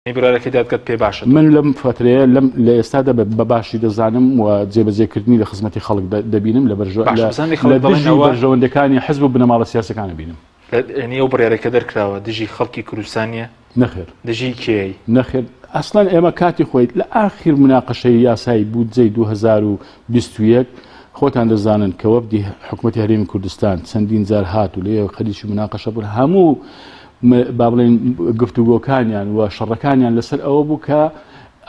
بڕیارەکەی دادگات پێ باشە؟ من لەم فەترەیە لەم لە ئێستادا بە باشی دەزانم و جێبەجێکردنی لە خزمەتی خەڵک دەبینم لە بەرژە باشە لە بەس هەندێک خەڵک لە دەڵێن دژی ئەوە بەرژەوەندەکانی حزب و بنەماڵە سیاسەکان بینم. یعنی ئەو بڕیارەی کە دەرکراوە دژی خەڵکی کوردستان نییە؟ نەخێر. دژی کێی؟ نەخێر ئەسڵەن ئێمە کاتی خۆی لە ئاخیر مناقەشەی یاسای بودجەی 2021 خۆتان دەزانن کە وەفدی حکومەتی هەرێمی کوردستان چەندین جار هات و لێ خەریکی مناقەشە بوون هەموو با بڵێین گفتوگۆکانیان و شەڕەکانیان لەسەر ئەوە بوو کە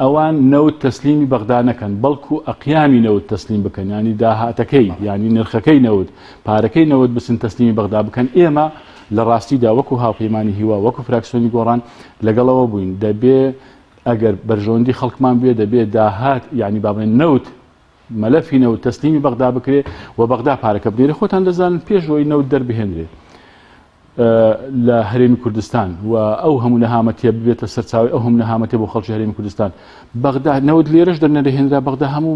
ئەوان نەوت تەسلیمی بەغدا نەکەن بەڵکو ئەقیامی نەوت تەسلیم بکەن ینی داهاتەکەی ینی نرخەکەی نەوت پارەکەی نەوت بچن تەسلیمی بەغدا بکەن ئێمە لە ڕاستیدا وەکو هاوپەیمانی هیوا وەکو فراکسیۆنی گۆڕان لەگەڵەوە بووین دەبێ ئەگەر بەرژەوەندی خەڵکمان بێ دەبێ داهات یعنی با بڵێن نەوت مەلەفی نەوت تەسلیمی بەغدا بکرێ و بەغدا پارەکە بنێرێ خۆتان دەزانن پێش ئەوەی نەوت دەربهێنرێ لە هەرێمی کوردستان و ئەو هەموو نەهامەتیە ببێتە سەرچاوی ئەو هەموو نەهامەتیە بۆ خەڵکی هەرێمی کوردستان بەغدا نەوت لێرەش دەرنەدەهێنرا بەغدا هەموو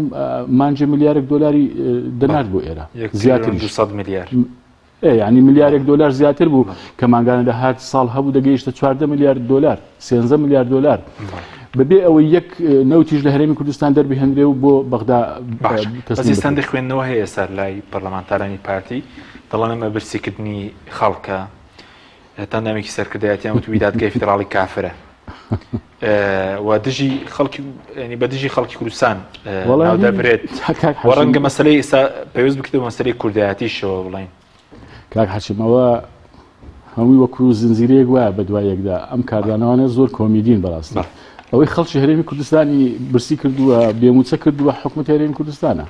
مانجێ ملیارێک دۆلاری دەنارد بۆ ئێرە زیاتریش 200 ملیار ینی ملیارێک دۆلار زیاتر بوو کە مانگانە دەهات ساڵ هەبوو دەگەیشتە 14 ملیار دۆلار 13 ملیار دۆلار بەبێ ئەوەی یەک نەوتیش لە هەرێمی کوردستان دەربهێنرێ و بۆ بەغدا تەسلیم بکرێ. خوێندنەوە هەیە سەر لای پەرلەمانتارانی پارتی دەڵێن ئەمە برسیکردنی خەڵکە هەتا نامێکی سەرکردایەتیان وتوی دادگای فیدراڵی کافرە و دژی خەڵکی ینی بە دژی خەڵکی کوردستان دەبرێت ڕەنگە مەسلەی ئێستا پێویست بکرێت مەسلەی کوردایەتیشەوە بڵین کاک حەشیم ئەوە هەمووی وەکو زنجیرەیەک وایە بە دوای یەکدا ئەم کاردانەوانە زۆر کۆمیدین بەڕاستی ئەوەی خەڵکی هەرێمی کوردستانی برسی کردووە بێموچە کردووە حکومەتی هەرێمی کوردستانە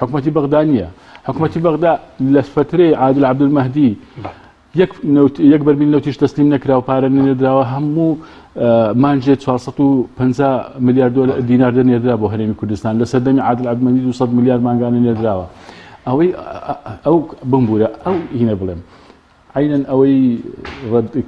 حکومەتی بەغدا نییە حکومەتی بەغدا لە فترەی عادل عەبدولمەهدی یەک نەوت یەک بەرمیل نەوتیش تەسلیم نەکرا و پارە نەنێردراوە هەموو مانجێ 450 میلیارد دۆلار دینار دەنێردرا بۆ هەرێمی کوردستان لە سەردەمی عادل عەبدولمەهدی 200 میلیارد مانگانە نێردراوە ئەوەی ئەو بمبوورە ئەو هینە بڵێم عینەن ئەوەی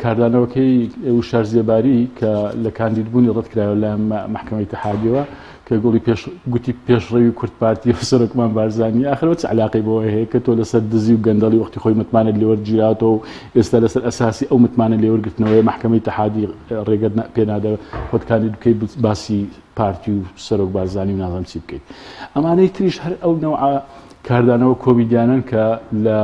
کاردانەوەکەی وشار زێباری کە لە کاندیدبوونی ڕەتکرایەوە لە مەحکەمەی ئیتحادیەوە کە گوڵی پێش گوتی پێشڕەوی کورد پارتی و سەرۆکمان بارزانی ئاخر چ علاقەی بەوە هەیە کە تۆ لەسەر دزی و گەندەڵی وەختی خۆی متمانەت لێوەرگیراوەتەوە و ئێستا لەسەر ئەساسی ئەو متمانە لێوەرگرتنەوەی مەحکەمەی ئیتحادی ڕێگەت پێ نادە خۆت کاندید بکەیت باسی پارتی و سەرۆک بارزانی و نازانم چی بکەیت ئەمانەی تریش هەر ئەو نەوعە کاردانەوە کۆمیدیانەن کە لە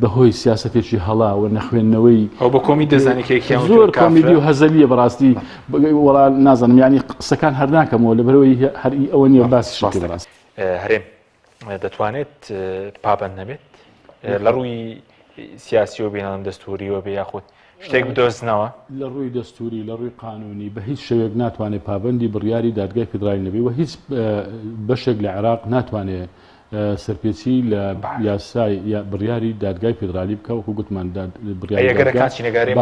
بەهۆی سیاسەتێکی هەڵا و نەخوێندنەوەی ئەو بە کۆمی دەزانی کە یەکیان زۆر کۆمیدی و هەزەلیە بەڕاستی وەڵا نازانم یعنی قسەکان هەر ناکەمەوە لەبەرەوەی هەر ئەوە نییە باسی شتێک بەڕاستی. هەرێم دەتوانێت پابەند نەبێت لە ڕووی سیاسیەوە بێ ناڵم دەستوریەوە بێ یاخود شتێک بدۆزنەوە؟ لە ڕووی دەستوری لە ڕووی قانونی بە هیچ شێوەیەک ناتوانێت پابەندی بڕیاری دادگای فیدرالی نەبێ و هیچ بەشێک لە عێراق ناتوانێت سەرپێچی لە یاسای یا بڕیاری دادگای فیدرالی بکە وەکو گوتمان بڕیاری دادگا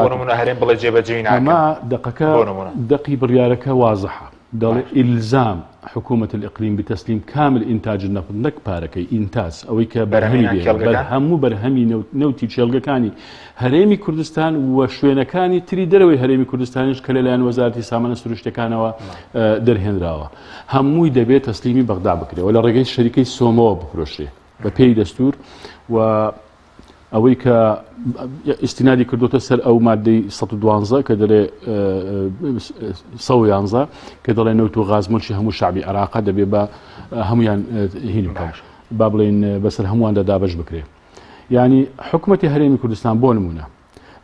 بۆ نمونە هەرێم بڵێ جێبەجێی ناکەم ئەمە دەقەکە دەقی بڕیارەکە وازحە دەڵێ ئیلزام حکومة الإقليم بتسليم كامل إنتاج النفط نەک پارەکەی ئینتاج ئەوەی کە بەرهەمی بێ هەموو بەرهەمی نەوتی کێڵگەکانی هەرێمی کوردستان و شوێنەکانی تری دەرەوەی هەرێمی کوردستانیش کە لەلایەن وەزارەتی سامانە سروشتەکانەوە دەرهێنراوە هەمووی دەبێت تەسلیمی بەغدا بکرێت و لە ڕێگەی شەریکەی سۆمەوە بفرۆشرێ بە پێی دەستور و ئەوەی کە ئیستینادی کردوتە سەر ئەو مادەی 112 کە دەڵێ 111 کە دەڵێ نەوت و غاز ملکی هەموو شعبی عێراقە دەبێ بە هەمویان هین بکەن با بڵێن بەسەر هەموواندا دابەش بکرێ یعنی حکوومەتی هەرێمی کوردستان بۆ نمونە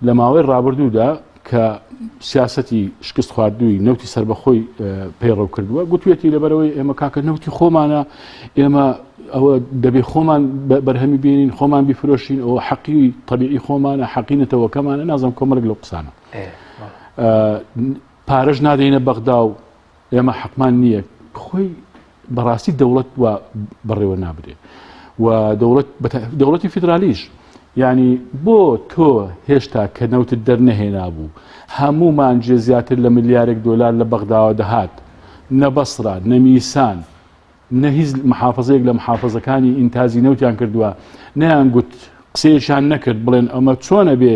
لە ماوەی ڕابردوودا کە سیاسەتی شکست خواردووی نەوتی سەربەخۆی پەیڕەو کردووە گوتوێتی لەبەرەوەی ئێمە کاکە نەوتی خۆمانە ئێمە ئەوە دەبێ خۆمان بەرهەمی بێنین خۆمان بیفرۆشین ئەوە حەقی طبیعی خۆمانە حەقی نەتەوەکەمانە نازم کۆمەڵێک لەو قسانە پارەش نادەینە بەغدا و ئێمە حەقمان نییە خۆی بەڕاستی دەوڵەت وا بەڕێوە نابرێ و دەوڵەت دەوڵەتی فیدرالیش یعنی بۆ تۆ هێشتا کە نەوتت دەرنەهێنابوو هەموو مانجێ زیاتر لە ملیارێک دۆلار لە بەغداوە دەهات نە بەسرا نە میسان نە هیچ محافزەیەک لە محافزەکانی ئینتازی نەوتیان کردووە نەیان گوت قسەیەکیان نەکرد بڵێن ئەمە چۆنە بێ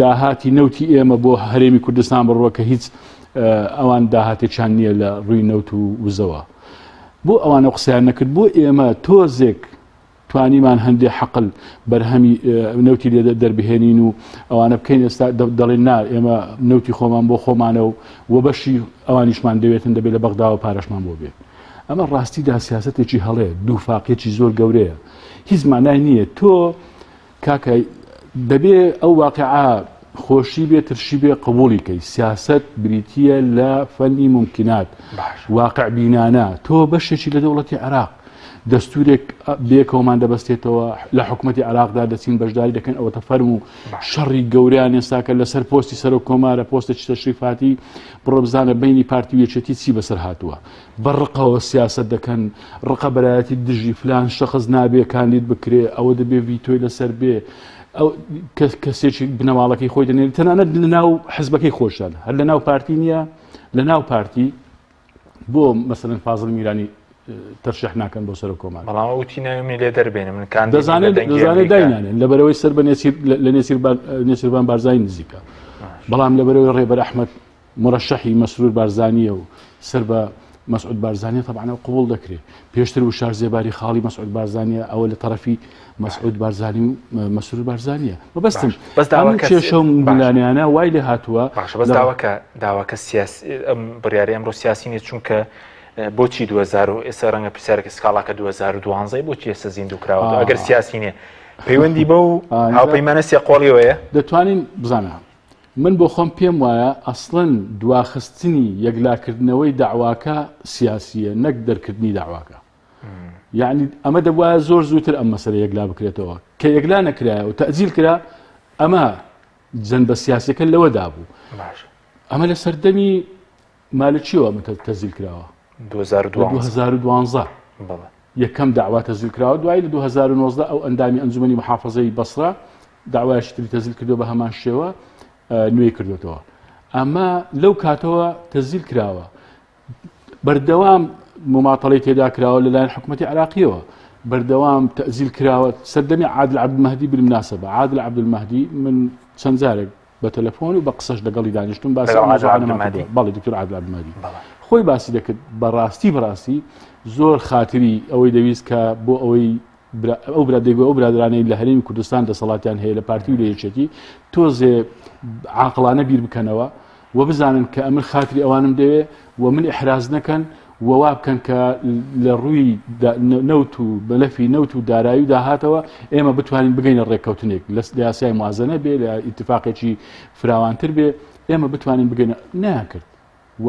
داهاتی نەوتی ئێمە بۆ هەرێمی کوردستان بڕوە کە هیچ ئەوان داهاتێکیان نییە لە ڕووی نەوت و وزەوە بۆ ئەوانە قسەیان نەکرد بۆ ئێمە تۆزێک توانیمان هەندێ حەقل بەرهەمی نەوتی لێ دەربهێنین و ئەوانە بکەین ئێستا دەڵێن نا ئێمە نەوتی خۆمان بۆ خۆمانە و و بەشی ئەوانیشمان دەوێتن دەبێت لە بەغداوە پارەشمان بۆ بێت ئەمە ڕاستیدا سیاستێکی هەڵەیە دووفاقێکی زۆر گەورەیە هیچ مانای نییە تۆ کاکە دەبێ ئەو واقعە خۆشی بێ ترشی بێ قبوڵی کەی سیاست بریتە لە فەنی ممکنات واقع بینانە تۆ بەشێکی لە دەوڵەتی عێراق دەستورێک بێکەوەمان دەبەستێتەوە لە حکوومەتتی عراقدا دەچین بەشداری دەکەن ئەوەتە فەرم و شەڕی گەوریان ئێستاکە لەسەر پۆستی سەرۆک کۆمارە پۆستێکی تەشریفاتی بڕۆ بزانە بینی پارتی و یەکێتی چی بەسەر هاتووە بە ڕقەوە سیاسەت دەکەن، ڕقەبەرایەتی دژی فلان شەخس نابێ کاندید بکرێ، ئەوە دەبێ ڤیتۆی لەسەر بێ، ئەو کەسێکی بنەماڵەکەی خۆی دەنێرێ، تەنانەت لە ناو حزبەکەی خۆشیان، هەر لە ناو پارتی نییە، لە ناو پارتی بۆ مەسەلەن فازڵ میرانی تەرشیح ناکەن بۆ سەرۆک کۆمار. بەڵام ئەو وتی ناوی منی لێ دەربێنە، من کاندید دەزانێت لە دەنگی دەزانێت ئەمریکا. داینانێن لەبەرەوەی سەر بە نێچیر لە نێچیربان نێچیرڤان بارزانی نزیکە، بەڵام لەبەرەوەی ڕێبەر ئەحمەد مورەشەحی مەسرور بارزانییە و سەر بە مەسعود بارزانیە تەبعەن ئەو قبوڵ دەکرێ پێشتر وشار زێباری خاڵی مەسعود بارزانیە ئەوە لە تەرەفی مەسعود بارزانی و مەسرور بارزانیە مەبەستم بەس ئەم داواکە کێشە و باشە. ململانێیانە وای لێ هاتووە باشە بەس لە داواکە داواکە سیاسی ئەم بڕیاری ئەمڕۆ سیاسی نیە چونکە بۆچی 2000 و ئێستا ڕەنگە پرسیارێک سکاڵاکە 2012 بۆچی ئێستا زیندوو کراوەتەوە ئەگەر سیاسی نیە پەیوەندی بەو هاوپەیمانە سێ قۆڵیەوەیە دەتوانین بزانە من بۆ خۆم پێم وایە ئەسڵەن دواخستنی یەکلاکردنەوەی دەعواکە سیاسییە نەک دەرکردنی دەعواکە. یەعنی ئەمە دەبوایە زۆر زووتر ئەم مەسەلە یەکلا بکرێتەوە. کە یەکلا نەکرایە و تەئجیل کرا ئەمە جەنبە سیاسیەکە لەوەدا بوو. ئەمە لە سەردەمی مالکیەوە ئەمە تەزیل کراوە. 2012 بەڵێ. یەکەم دەعوا تەزیل کراوە دوایی لە 2019 ئەو ئەندامی ئەنجومەنی محافەزەی بەسرە داوایەکی تری تەزیل کردو بە هەمان شێوە نوێی کردوێتەوە ئەمە لەو کاتەوە تەزیل کراوە بەردەوام مماتەڵی تێدا کراوە لەلایەن حکوومەتتی عراقیەوە بەردەوام تەزیل کراوە سەردەمی عادل عبدمەهدی بالمناسبە عادل عبدالمهدی من چەند جارێک بە تەلەفۆن و بە قسەش لەگەڵی دانیشتم باسی ئەم مەوزوعانەمان کردووە. بەڵێ دکتۆر عادل عەبدولمەهدی خۆی باسی دەکرد بەڕاستی بەڕاستی زۆر خاتری ئەوەی دەویست کە بۆ ئەوەی ئەو برا دەیگوت ئەو برادرانەی لە هەرێمی کوردستان دەسەڵاتیان هەیە لە پارتی و لە یەکێتی تۆزێ عاقڵانە بیر بکەنەوە و بزانن کە ئەمن خاتری ئەوانم دەوێ و من ئیحراز نەکەن و وا بکەن کە لە ڕووی نەوت و مەلەفی نەوت و دارایی و داهاتەوە ئێمە بتوانین بگەینە ڕێککەوتنێک لە یاسای موازنە بێ لە ئیتفاقێکی فراوانتر بێ ئێمە بتوانین بگەینە نەیان کرد و.